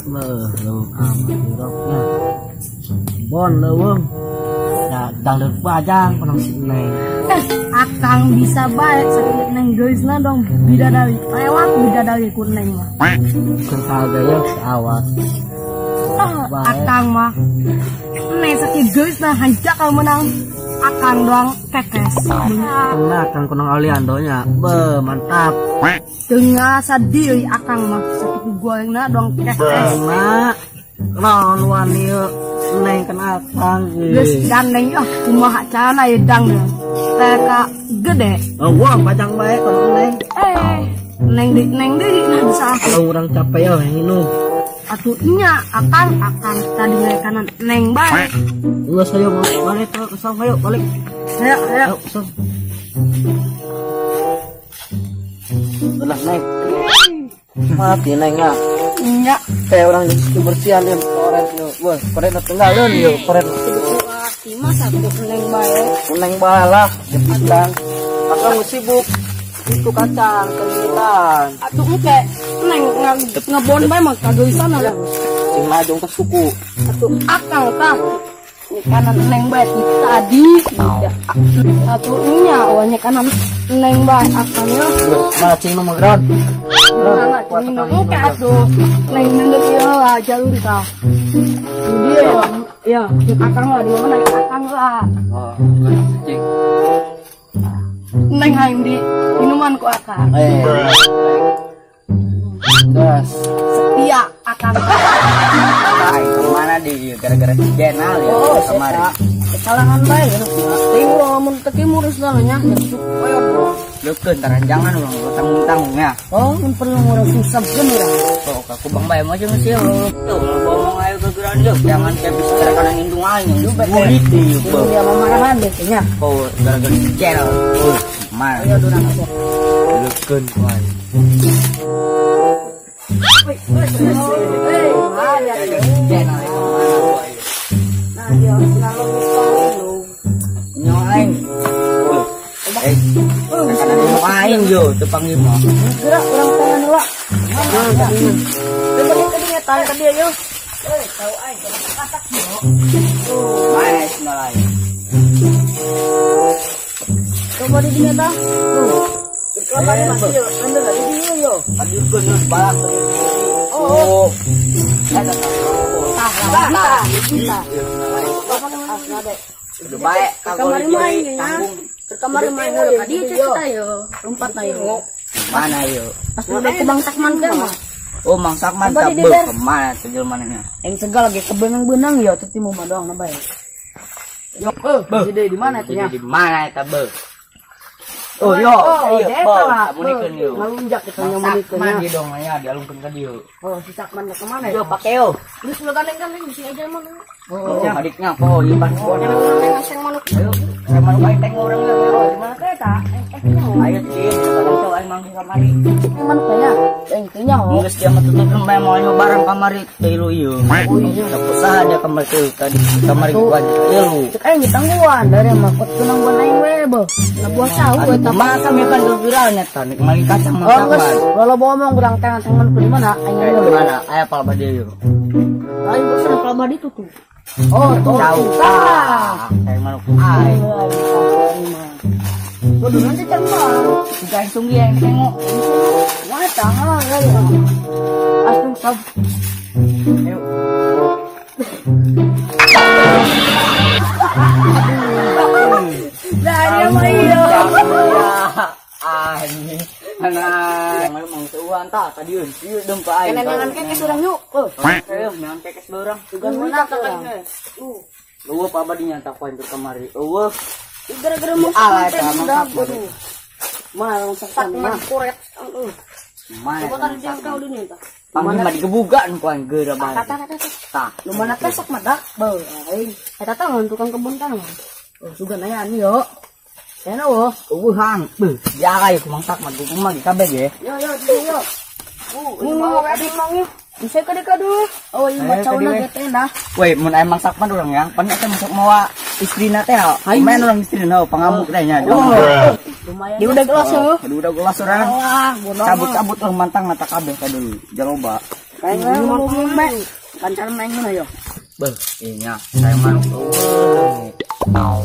Leuweung amat diroknya. Bon leuweung. Da dangdut bajang penang si Neng. Akang bisa baik sakit Neng geulisna dong bidadari. Lewat bidadari ku Neng mah. Kental gaya awas. Akang mah Neng sakit geulisna hanjakal menang. Akang doang kekes. Kena akang kunang aliando nya. Be, mantap. Tengah sadih akang mah sakit gorengna doang kekes. Kena. Naon wani Neng kena akang. Geus gandeng ah kumaha carana ieu dang. TK gede. Oh, wah bajang bae kalau Neng. Neng di Neng deui nah bisa. Kalau urang capek ya minum. Atuh nya akang akang tadi kanan Neng bae. Geus ayo balik ke kesam ayo balik. Ayo ayo. Ayo Ulah Neng. Mati Neng ya. Nya kayak orang kebersihan ya koret yo. Wah, koret tinggalin yo, koret. Masa tuh Neng bae. Neng bae lah, jepitan. Akang sibuk itu kacang kenitan. Atuh engke Neng ngebon bae mah kageulisan lah. Sing majong ke suku. Atuh akang tah kanan Neng bae tadi. Atuh nya awalnya kanan Neng bae akangnya. Malah cing mah geron. Engke atuh Neng nendek ieu lah jalur tah. Dia ya, akang lah di mana akang lah. Oh, cing. Neng hayang di minuman ku akang. Gas. Setia akang. Ai, kemana di gara-gara si Jenal ya kemarin. Kesalahan bae ya. Ting urang mun teu timur nya koyo. Leukeun taranjangan urang tanggung-tanggung ya. Oh, mun perlu urang susah geun urang. Oh, ka kubang bae mah jeung sih. Tuh, ngomong ayo gegeran deuk, jangan kayak bisa kanan indung aing yang burit ieu. Dia mamarahan deh nya. Oh, gara-gara si Jenal. Oh, mana? Ayo durang atuh. Leukeun ku aing. Nah, dia selalu nyoaing. Aing yo teu panggil mah. Gerak urang tangan heula. Teu balik ka dinya tahan ka dieu yo. Tahu aing katak yo. Mana sendal aing? Coba di dinya tah. Tuh. Kelapa masih yo, anda di dieu yo. Adikeun geus balak. Oh. Eta tah tah. Tah. Udah baik kamari main ya. Kamari main heula ka dieu cerita yo. Lompat na yo. Mana yo? Pas udah ke Bang Sakman teh mah. Oh, Mang Sakman tah beuh kemana teh jelema nya? Aing segal lagi kebenang-benang yo teu timu mah doang na bae. Yo, di mana teh nya? Di mana eta beuh? Oh, yo, iya, amunikeun yo. Ngalunjak kita nyamunikeun nya. Mandi dong nya dialungkeun ka dieu. Oh, si Sakman ke mana ya? Yo, pake yo. Terus lu gandeng-gandeng bisi aja mana. Oh, adiknya po, ieu pan. Gandeng manuk. Ayo, manuk aing teh urang yo. Di mana teh eta? Ayo cing, kalau aing manggi kamari. Manuk teh nya, aing teh nya. Geus dia mah tutupkeun bae moal barang kamari tilu ieu. Oh iya, usaha dia kamari teh tadi kamari gua tilu. Cek aing ditangguan dari mah kot tunangguan aing we beuh. Nah buah sahu eta mah kami kan viralnya tan kemari kacang mah. Oh geus, kalau ngomong urang teh manuk di mana? Aing di mana? Aya palbadi ieu. Aing bosan palbadi tuh tuh. Oh, jauh. Ah, aing manuk aing. Kudu nanti terbang. Jika sungguh yang tengok. Wah, tangan ya. Asung sab. Ayo. Dari mah iyo. Anjing. Anak, mang teuan tah kadieu. Ieu deung ka aing. Kenangan kekes urang yuk. Ayo, menang kekes urang. Sugan menang urang. Eueuh pa badinya tah ku aing kamari. Eueuh. Gara-gara mau ala eta mang mah sakman mah koret. Mana? Coba kan dia kau dunia tah. Panggil mah digebugan ku aing geura bae. Tah. Nu mana teh sok mah dak beuh aing. Eta tah mun tukang kebun tah. Oh, sugan aya anu yo. Enak wo. Eueuh hang. Beuh, jaga ieu ku Mang Sakman ku mah kabeh ge. Yo yo yo. Mau mang yo. Bisa ka dulu. Oh, iya macauna ge teh nah. Woi, mun aya Mang Sakman urang yang pan eta masuk mawa istrina teh. Main urang istrina pangamuk teh nya. Lumayan. Di udah gelas heuh. Di udah gelas urang. Wah, bodoh. Cabut-cabut urang mantang mata kabeh ka dulu. Jaloba. Kayak ngomong bae. Kancar main mana yo? Beuh, inya saya manuk eueuh. Nah,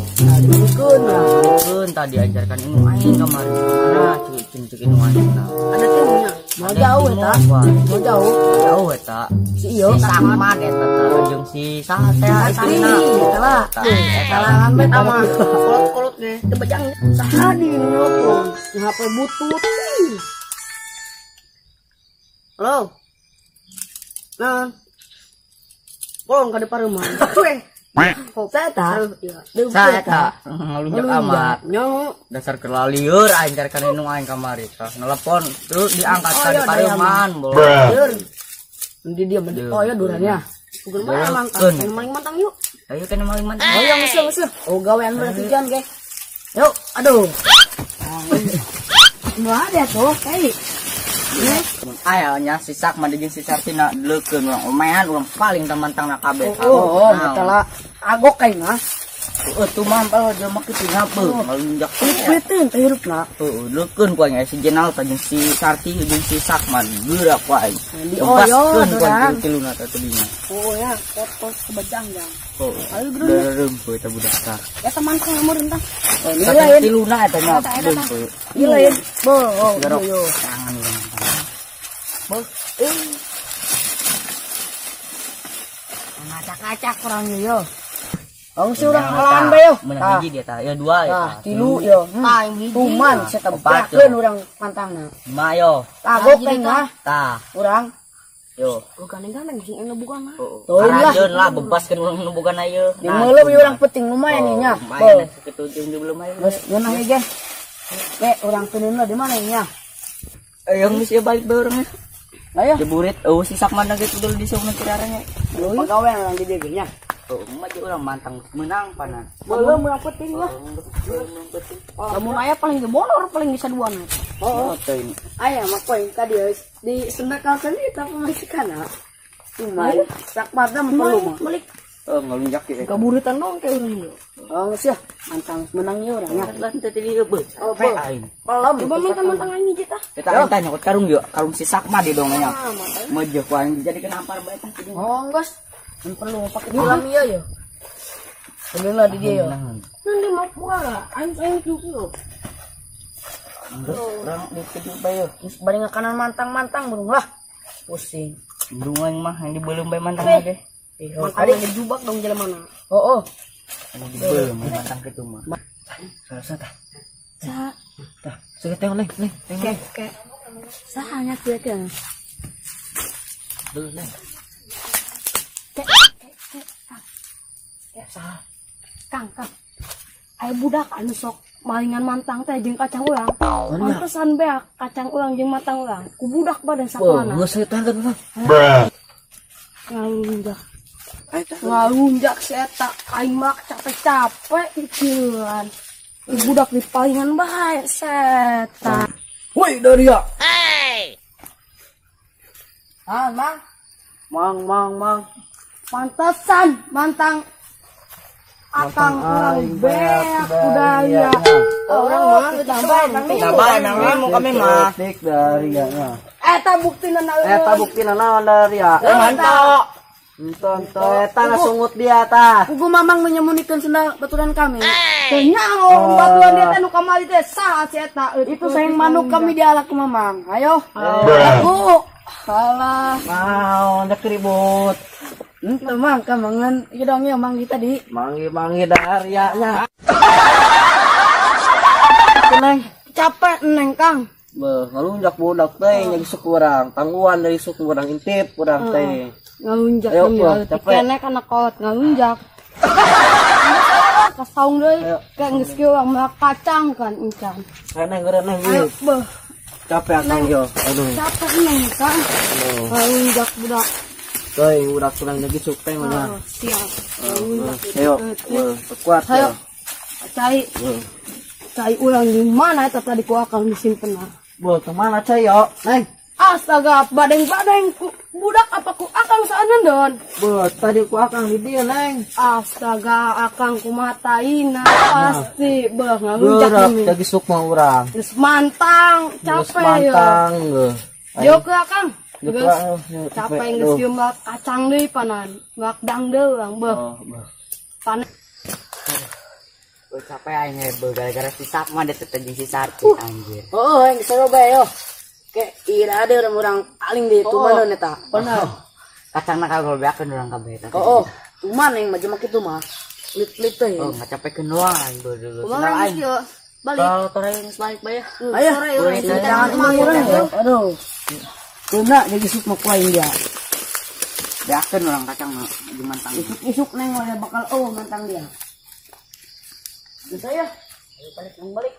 tadi ajarkan ilmu aing kamari. Nah, cek ilmu aing nah. Ada timnya. Mau jauh eta. Mau jauh. Jauh eta. Si ieu si Sakman eta teh jeung si saha teh istrina. Eta lah. Eta lah bae mah. Kolot-kolot ge teu bejang saha di nelpon. HP butut. Halo. Nah. Bolong ka depan rumah. Weh. Saya tak. Saya tak. Ngalunjak amat. Dasar kelalieur aing carikan indung aing kamari. Nelepon terus diangkat ka depan rumah. Lieur. Di dia oh ya durannya. Bukan malang maling mantang yuk. Ayo kena maling mantang. Oh ya geus. Oh gawean berarti jan ge. Yuk, aduh. Enggak ada tuh, kai. Aya nya si Sakman jeung si Sartina leukeun urang omean urang paling tamantangna kabeh. Oh, eta lah agok aing mah. Heueuh tuh mah jelema kitu nya beuh ngalunjak. Kuiteun teh hirupna. Heueuh leukeun ku aing si Jenal teh jeung si Sarti jeung si Sakman geurak ku aing. Dioyo ku aing tiluna teh tadinya. Oh ya, kotos sebejang jang. Heueuh. Ayo gereuh eta budak tah. Eta mantang umur entah. Oh, lain tiluna eta nya beuh. Ieu lain. Beuh, yo. Tangan urang. Ngacak-ngacak kurang yo. Oh, si urang ngalahan bae yo. Menang hiji dia tah. Ya dua ya. Tah, tilu yo. Tah, tuman saya tebakeun urang pantangna. Lima yo. Tah, gokeng mah. Tah, urang. Yo. Gandeng-gandeng sing nu bukan mah. Teuing lah bebaskeun urang nu bukan ieu. Di meuleum ieu urang penting lumayan ieu nya. Lumayan sakitu jeung di lumayan. Geus ngeunah ieu ge. Ge urang tunun di mana ieu nya? Yang geus ieu balik bae urang. Ayo. Jeburit eueuh si Sakman ge dulu di sauna kiraranya. Pagawean urang di dieu ge nya. Oh, mah urang mantang menang panan. Belum urang penting lah. Lamun aya paling ge molor paling bisa dua na. Oh, teu ini. Aya mah poin ka dieu di sendakal teh eta pamajikanna. Lumayan. Sakman mah perlu mah. Balik. Oh, ngalunjak ge. Kaburitan dong kayak urang ieu. Oh, geus ya. Mantang menang ieu urang nya. Lah teu tadi ieu beuh. Oh, aing. Pelem. Coba minta mantang aing hiji tah. Eta aing tah nyokot karung ieu, karung si Sakman di dong nya. Mejeuh ku aing dijadikeun ampar bae tah. Oh, geus. Perlu pakai ulam iya ya. Lah di dia ya. Nanti mau puara, aing aing cukup. Urang dikeju bae yo. Geus bari ngakanan mantang-mantang burung lah. Pusing. Burung aing mah yang dibeuleum bae mantang ge. Mantang dijubak dong jelema mana. Oh, oh. Anu dibeuleum mantang kitu mah. Salah tah. Sa. Tah, seueuh teh neng, neng. Ke. Saha nya kieu teh. Deuh neng. Ke. Saha? Kang, Kang. Aya budak anu sok malingan mantang teh jeung kacang urang. Pantesan beak kacang urang jeung mantang urang. Ku budak badan sakuana. Wah, geus teh teh. Ngalunjak. Ngalunjak si eta aing mah capek-capek pikiran. Budak di palingan bae seta. Woi Daria. Hey. Ah, Mang. Mang, mang, mang. Pantesan mantang akang urang beak budaya. Orang mah tambah nang kami mah. Tik Daria nya. Eta buktina naon? Eta buktina naon Daria? Mantap. Ento eta ngasungut dia tah. Kugu mamang nu nyemunikeun sendal baturan kami. Teu nyaho baturan dia teh nu kamari teh saha si eta. Itu sayang manuk kami dialak ku mamang. Ayo. Aku salah. Naon dek ribut. Ente mang kamangan ieu dong ya mang tadi. Mangi-mangi Daria nya. Neng, capek neng Kang. Beuh, ngalunjak budak teh nya gesuk urang, tangguhan dari suk urang intip urang teh. Ngalunjak nih, kene kana kolot ngalunjak. Kasaung deui, kayak geus kieu urang melak kacang kan encan. Neng neng ieu. Beuh. Capek akang yo. Aduh. Capek neng Kang. Ngalunjak budak. Teuing budak urang lagi suk teh mah. Siap. Ayo, kuat. Ayo. Cai. Cai urang di mana eta tadi ku akang disimpen. Boh, kemana cai yo? Neng. Astaga, badeng-badeng budak apa ku akang saanendon? Boh, tadi ku akang di dieu, Neng. Astaga, akang kumataina pasti beuh ngalunjak ini. Lagi suk mah urang. Geus mantang, capek yo. Mantang, Yo ke akang. Geus capek geus kieu mah kacang deui panan. Ngak dang deui urang beuh. Oh, beuh. Panen. Gua capek aing beuh gara-gara si Sap mah dia teteh jeung si Sarti anjir. Oh, yang seru bae yo. Ke ira ada orang paling di tumanan eta. Bener. Kacangna kagol beakeun urang kabeh eta. Oh, tuman yang maju make itu mah. Lit-lit teh. Oh, nggak capekeun doang aing beuh dulu. Kumaha Senang geus aing. kieu? Balik. Kalau tore geus balik bae ya. Ayo, Sore urang jangan urang ya. Aduh. Tuna jadi isuk mau kuain dia. Beakeun urang kacangna jeung mantang. Isuk-isuk neng udah bakal oh mantang dia. Bisa ya? Ayo balik, neng balik.